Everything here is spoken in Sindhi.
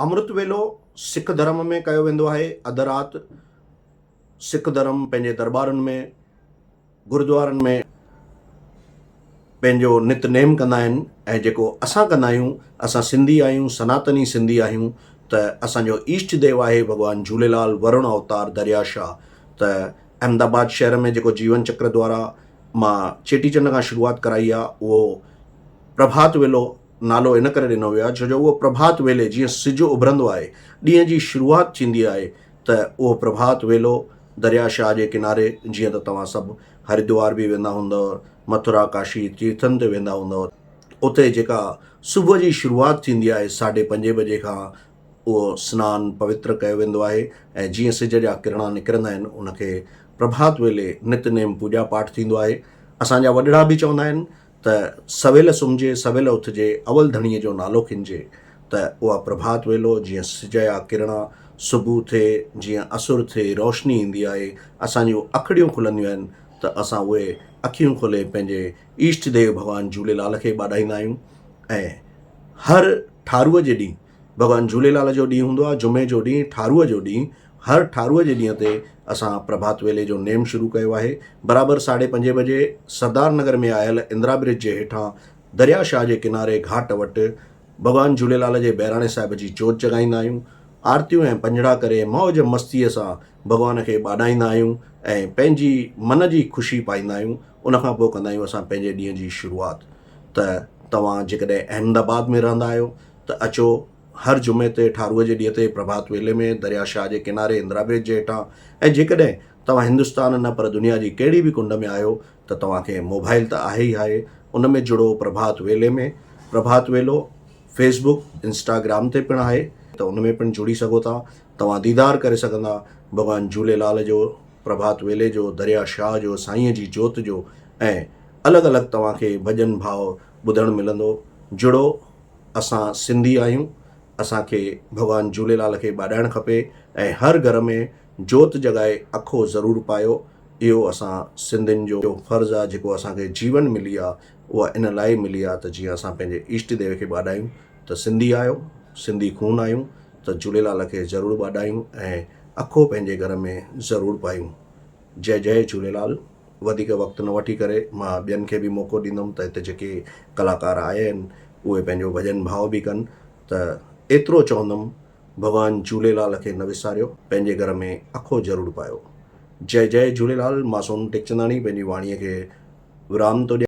امرت ويلو سک ڌرم ۾ ڪيو ويندو آهي. اڌ رات سک ڌرم پنهنجي درٻارن ۾، گردوارن ۾ پنهنجو نت نيم ڪندا آهن ۽ جيڪو اسان ڪندا آهيون، اسان سنڌي آهيون، سناتني سنڌي آهيون ته اسان جو اشٽ ديو آهي ڀڳوان جهوليلال ورڻ اوتار دريا شاهه ته احمد آباد شهر ۾ جيڪو جيون چڪر دوارا مان چيٽي چنڊ کان شروعات ڪرائي آهي اهو پرڀات ويلو نالو ان ڪري ڏنو ويو آهي ڇو جو اهو پرڀات ويلي جيئن سج اڀرندو آهي ڏينهن جي شروعات ٿيندي آهي ته اهو پرڀات ويلو دريا شاهه جي ڪناري جيئن ته توهان سڀ هردوار به ويندا هوندؤ مٿرا ڪاشي تيرٿن تي ويندا هوندؤ اتي جيڪا صبح جي شروعات ٿيندي آهي ساڍي پنجين بجي کان اهو سنان پوتر ڪيو ويندو آهي ۽ جيئن سج جا ڪرڻا نڪرندا آهن ان کي پرڀات ويلي نت نيم پوڄا پاٺ ٿيندو آهي. اسان جا وڏڙا به چوندا آهن ته سويل سمهجي سويل اٿجي اول ڌڻيء جو نالو کڻجي ته اها پرڀات ويلو جيئن سج جا ڪرڻا صبح ٿئي جيئن اسر ٿئي روشني ايندي آهي اسان جون اکڙيون کلنديون آهن ته اسان اهي اکيون کولي پنهنجي اشٽ ديو ڀڳوان جهوليلال کي ٻاڏائيندا آهيون ۽ هر ٺاروء جي ڏينهن ڀڳوان جهوليلال جو ڏينهن هوندو آهي، جمعي جو ڏينهن، ٺاروء جو ڏينهن، هر ٺاروء جي ڏينهن تي اسان پرڀات ويلي جو نيم شروع ڪيو آهي. برابر ساڍي پنجين بجي سردار نگر ۾ آيل اندرا برج جي هيٺان دريا شاهه جي ڪناري گهاٽ وٽ ڀڳوان جهوليلال جي بهراڻي صاحب جي جوت جڳائيندا آهيون. آرتيون ۽ پنجڙا ڪري موج مستيء سان ڀڳوان کي ٻاڏائيندا آهيون ۽ پنهنجي من جي خوشي پائيندا آهيون. ان کان پوء ڪندا آهيون اسان پنهنجي ڏينهن جي شروعات ته توهان جيڪڏهن احمد آباد ۾ رهندا آهيو ته اچو هر جمعي تي ٺاروء جي ڏينهن تي پرڀات ويلي ۾ دريا شاهه جي ڪناري اندرا برج جي هيٺان ۽ جيڪڏهن توهان هندستان نه پر دنيا جي ڪهڙي به ڪنڊ ۾ آهيو ته توهان کي موبائل ته آهي ئي آهي ان ۾ جڙو پرڀات ويلي ۾ پرڀات ويلو فيس بڪ انسٽاگرام تي پڻ آهي ته ان ۾ پڻ جڙي سگهو ٿا توهان ديدار ڪري سگهندا ڀڳوان جهوليلال جو پرڀات ويلي جو دريا شاهه جو سائينء جي جوت جو ۽ الڳ الڳ توهان کي ڀڄن ڀاء ٻڌڻ ملندو جڙو اسان سنڌي آهيون اسان کي ڀڳوان جهوليلال کي ٻاڏائڻ کپي ۽ هر گهر ۾ جوت جڳائي اکو ضرور پايو اهو اسان سنڌين جو فرض آ جيڪو اسان کي جيون ملي آ اها ان لاء ملي آ ته جيئن اسان پنهنجي اشٽ ديو کي ٻاڏايون ته سنڌي آهيو سنڌي خون آهيون ته جهوليلال کي ضرور ٻاڏايون ۽ اکو پنهنجي گهر ۾ ضرور پايون جئي جئي جهوليلال. وڌيڪ وقت نه وٺي ڪري مان ٻين کي به موقعو ڏيندم ته هتي جيڪي ڪلاڪار آيا آهن اهي پنهنجو ڀڄن ڀاء به ڪن ته ايترو چوندم ڀڳوان جهوليلال کي نه وساريو پنهنجي گهر ۾ اکو ضرور پايو جئي جئي جهوليلال مان سونو ٽيڪچنداڻي پنهنجي واڻيء کي ورام ٿو ڏيان.